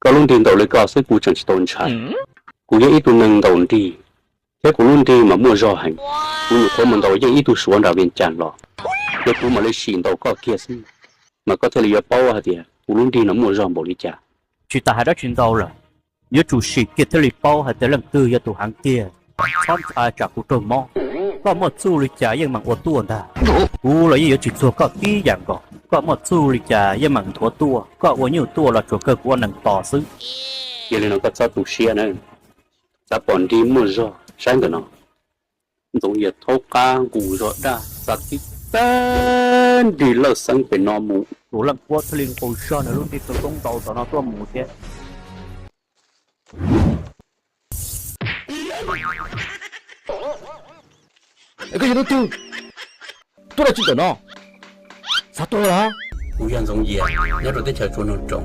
Koj lub nrig ntaus li koj xwb kuv tseem tsis tau ntshai. Kuv yog ib tug neeg ntaus nrig, thiab kuv lub nrig mas muaj zog heev. Kuv nyuam qhuav mus ntaus yeej ib tug Suav nram Vias Cas los, yog kuv mam li sim ntaus koj kiag xwb, mas koj thiaj li yuav paub hais tias kuv lub nrig no muaj zog npaum li cas. Tsis tas hais dab tsi ntau lawm, yuav tsum sim kiag thiaj li paub hais tias leej twg yog tus heev tiag. Txhob ntshai tsam kuv raug mob. Koj muaj txuj li cas yeej meem ua tuaj ntag. Kuv los yeej yuav tsis txuag koj tib yam nkaus. Koj muaj txuj li cas yeej meem nthuav tuaj. Koj ua nyuj tuaj los tsuas kawg kuv ua nees tos xwb. Yog li no koj txhob tu siab na. Xav pom nrig muaj zog saib ntawm no. Ntxoov Yias thaub qab nqus zog daj, xav tib tag nrig lawj xeeb pem no mus. Tus leej puab thiaj li nqus zog nws lub nrig txoov koob ntaus tom no tuaj mus thiab. Es koj yog leej twg? Tuaj dab tsi ntawm no? Xav tuag los? Kuv yog Ntxoov Yias, nyob rau teb chaws Tsua Noog Roos.